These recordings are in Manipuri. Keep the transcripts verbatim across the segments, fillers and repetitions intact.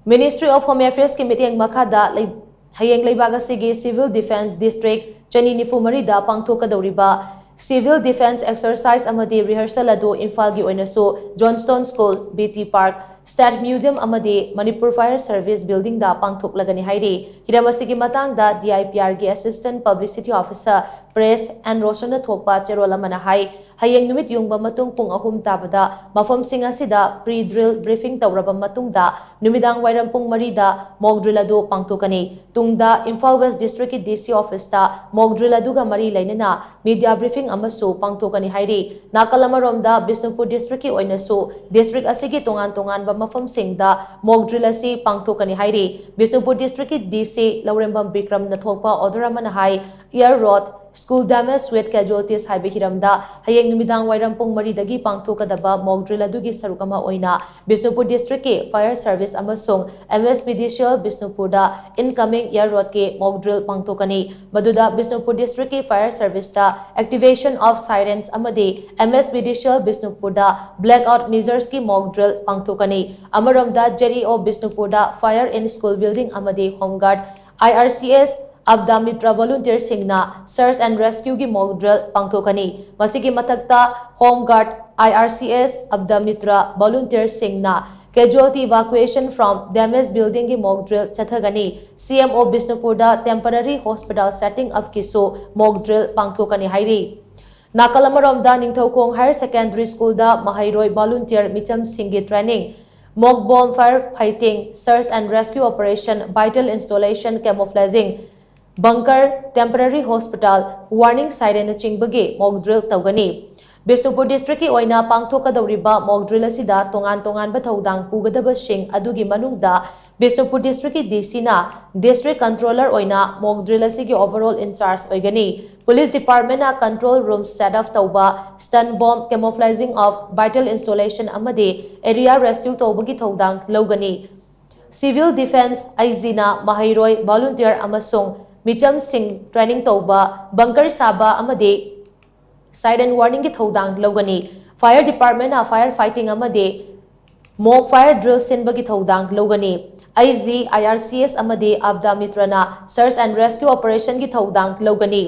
Ministry of Home Affairs ꯀꯤ ꯃꯤꯠꯌꯦꯡ ꯃꯈꯥꯗ ꯂꯩ-, ꯍꯌꯦꯡ ꯂꯩꯕꯥꯛ ꯑꯁꯤꯒꯤ Civil Defence District ꯆꯅꯤ ꯅꯤꯐꯨ ꯃꯔꯤꯗ ꯄꯥꯡꯊꯣꯛꯀꯗꯧꯔꯤꯕ Civil Defence Exercise ꯑꯃꯗꯤ Rehearsal ꯑꯗꯨ ꯏꯝꯐꯥꯜꯒꯤ ꯑꯣꯏꯅꯁꯨ Johnstone School, B T Park, State Museum ꯑꯃꯗꯤ Manipur Fire Service Building ꯗ ꯄꯥꯡꯊꯣꯛꯂꯒꯅꯤ ꯍꯥꯏꯔꯤ꯫ ꯍꯤꯔꯝ ꯑꯁꯤꯒꯤ ꯃꯇꯥꯡꯗ D I P R ꯒꯤ Assistant Publicity Officer Press N ꯔꯣꯁꯟꯅ ꯊꯣꯛꯄ ꯆꯦꯔꯣꯜ ꯑꯃꯅ ꯍꯥꯏ, ꯍꯌꯦꯡ ꯅꯨꯃꯤꯠ ꯌꯨꯡꯕ ꯃꯇꯨꯡ ꯄꯨꯡ ꯑꯍꯨꯝ ꯇꯥꯕꯗ ꯃꯐꯝꯁꯤꯡ ꯑꯁꯤꯗ pre-drill briefing ꯇꯧꯔꯕ ꯃꯇꯨꯡꯗ ꯅꯨꯃꯤꯗꯥꯡ ꯋꯥꯏꯔꯝ ꯄꯨꯡ ꯃꯔꯤꯗ mock drill ꯑꯗꯨ ꯄꯥꯡꯊꯣꯛꯀꯅꯤ꯫ ꯇꯨꯡꯗ ꯏꯝꯐꯥꯜ West District ꯀꯤ D C office ꯇ mock drill ꯑꯗꯨꯒ ꯃꯔꯤ ꯂꯩꯅꯅ media briefing ꯑꯃꯁꯨ ꯄꯥꯡꯊꯣꯛꯀꯅꯤ ꯍꯥꯏꯔꯤ꯫ ꯅꯥꯀꯜ ꯑꯃꯔꯣꯝꯗ ꯕꯤꯁꯅꯨꯄꯨꯔ district ꯀꯤ ꯑꯣꯏꯅꯁꯨ district ꯑꯁꯤꯒꯤ ꯇꯣꯉꯥꯟ ꯇꯣꯉꯥꯟꯕ ꯃꯐꯝꯁꯤꯡꯗ mock drill ꯑꯁꯤ ꯄꯥꯡꯊꯣꯛꯀꯅꯤ ꯍꯥꯏꯔꯤ꯫ ꯕꯤꯁꯅꯨꯄꯨꯔ district ꯀꯤ D C ꯂꯧꯔꯦꯝꯕꯝ ꯕꯤꯀ꯭ꯔꯝꯅ ꯊꯣꯛꯄ order ꯑꯃꯅ ꯍꯥꯏ, Eyre Road, School Damage with Casualties ꯍꯥꯏꯕ ꯍꯤꯔꯝꯗ ꯍꯌꯦꯡ ꯅꯨꯃꯤꯗꯥꯡ ꯋꯥꯏꯔꯝ ꯄꯨꯡ ꯃꯔꯤꯗꯒꯤ ꯄꯥꯡꯊꯣꯛꯀꯗꯕ mock drill ꯑꯗꯨꯒꯤ ꯁꯔꯨꯛ ꯑꯃ ꯑꯣꯏꯅ ꯕꯤꯁꯅꯨꯄꯨꯔ district ꯀꯤ Fire Service ꯑꯃꯁꯨꯡ M S P D C L ꯕꯤꯁꯅꯨꯄꯨꯔꯗ incoming Eyre Road ꯀꯤ mock drill ꯄꯥꯡꯊꯣꯛꯀꯅꯤ꯫ ꯃꯗꯨꯗ ꯕꯤꯁꯅꯨꯄꯨꯔ district ꯀꯤ Fire Service ꯇ activation of sirens ꯑꯃꯗꯤ M S P D C L ꯕꯤꯁꯅꯨꯄꯨꯔꯗ blackout measures ꯀꯤ mock drill ꯄꯥꯡꯊꯣꯛꯀꯅꯤ꯫ ꯑꯃꯔꯣꯝꯗ Z E O ꯕꯤꯁꯅꯨꯄꯨꯔꯗ Fire in School Building ꯑꯃꯗꯤ Home Guard, I R C S, ꯑꯞꯗꯥ metre volunteer ꯁꯤꯡꯅ search and rescue ꯒꯤ mock drill ꯄꯥꯡꯊꯣꯛꯀꯅꯤ꯫ ꯃꯁꯤꯒꯤ ꯃꯊꯛꯇ Home Guard, I R C S, ꯑꯞꯗꯥ metre volunteer ꯁꯤꯡꯅ casualty evacuation from damaged building ꯒꯤ mock drill ꯆꯠꯊꯒꯅꯤ꯫ C M O ꯕꯤꯁꯅꯨꯄꯨꯔꯗ temporary hospital setting up ꯀꯤꯁꯨ mock drill ꯄꯥꯡꯊꯣꯛꯀꯅꯤ ꯍꯥꯏꯔꯤ꯫ ꯅꯥꯀꯜ ꯑꯃꯔꯣꯝꯗ ꯅꯤꯡꯊꯧꯈꯣꯡ Higher Secondary School ꯗ ꯃꯍꯩꯔꯣꯏ volunteer ꯃꯤꯆꯝꯁꯤꯡꯒꯤ training, mock bomb fire fighting, search and rescue operation, vital installation, camouflaging, bunker, temporary hospital, warning siren ꯅꯆꯤꯡꯕꯒꯤ mock drill ꯇꯧꯒꯅꯤ꯫ ꯕꯤꯁꯅꯨꯄꯨꯔ district ꯀꯤ ꯑꯣꯏꯅ ꯄꯥꯡꯊꯣꯛꯀꯗꯧꯔꯤꯕ mock drill ꯑꯁꯤꯗ ꯇꯣꯉꯥꯟ ꯇꯣꯉꯥꯟꯕ ꯊꯧꯗꯥꯡ ꯄꯨꯒꯗꯕꯁꯤꯡ ꯑꯗꯨꯒꯤ ꯃꯅꯨꯡꯗ ꯕꯤꯁꯅꯨꯄꯨꯔ district ꯀꯤ D C ꯅ district controller ꯑꯣꯏꯅ mock drill ꯑꯁꯤꯒꯤ overall in charge ꯑꯣꯏꯒꯅꯤ꯫ Police department ꯅ control room set up ꯇꯧꯕ, stun bomb, camouflaging of vital installation ꯑꯃꯗꯤ area rescue ꯇꯧꯕꯒꯤ ꯊꯧꯗꯥꯡ ꯂꯧꯒꯅꯤ꯫ Civil Defence, I G ꯅ ꯃꯍꯩꯔꯣꯏ, volunteer ꯑꯃꯁꯨꯡ ꯃꯤꯆꯝꯁꯤꯡ training ꯇꯧꯕ, bunker ꯁꯥꯕ ꯑꯃꯗꯤ siren warning ꯒꯤ ꯊꯧꯗꯥꯡ ꯂꯧꯒꯅꯤ꯫ Fire department ꯅ fire fighting ꯑꯃꯗꯤ mock fire drill ꯁꯤꯟꯕꯒꯤ ꯊꯧꯗꯥꯡ ꯂꯧꯒꯅꯤ꯫ ꯑꯥꯏ ꯖꯤ, ꯑꯥꯏ ꯑꯥꯔ ꯁꯤ ꯑꯦꯁ ꯑꯃꯗꯤ ꯑꯞꯗꯥ ꯃꯤꯇ꯭ꯔꯅ search and rescue operationꯒꯤ ꯊꯧꯗꯥꯡ ꯂꯧꯒꯅꯤ꯫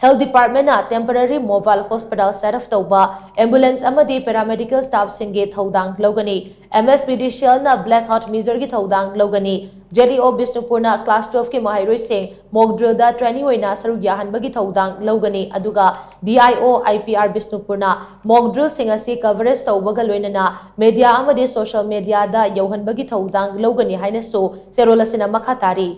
Health Departmentꯅ temporary mobile hospital set up ꯇꯧꯕ, ambulance ꯑꯃꯗꯤ paramedical staffꯁꯤꯡꯒꯤ ꯊꯧꯗꯥꯡ ꯂꯧꯒꯅꯤ꯫ ꯑꯦꯝ ꯑꯦꯁ ꯄꯤ ꯗꯤ ꯁꯤ ꯑꯦꯜꯅ blackout measureꯒꯤ ꯊꯧꯗꯥꯡ ꯂꯧꯒꯅꯤ꯫ ꯖꯦ ꯗꯤ ꯑꯣ ꯕꯤꯁꯅꯨꯄꯨꯔꯅ class twelveꯀꯤ ꯃꯍꯩꯔꯣꯏꯁꯤꯡ mock drillꯗ trainee ꯑꯣꯏꯅ ꯁꯔꯨꯛ ꯌꯥꯍꯟꯕꯒꯤ ꯊꯧꯗꯥꯡ ꯂꯧꯒꯅꯤ꯫ ꯑꯗꯨꯒ D I O I P R ꯕꯤꯁꯅꯨꯄꯨꯔꯅ mock drillꯁꯤꯡ ꯑꯁꯤ coverage ꯇꯧꯕꯒ ꯂꯣꯏꯅꯅ media ꯑꯃꯗꯤ social mediaꯗ ꯌꯧꯍꯟꯕꯒꯤ ꯊꯧꯗꯥꯡ ꯂꯧꯒꯅꯤ ꯍꯥꯏꯅꯁꯨ ꯆꯦꯔꯣꯜ ꯑꯁꯤꯅ ꯃꯈꯥ ꯇꯥꯔꯤ꯫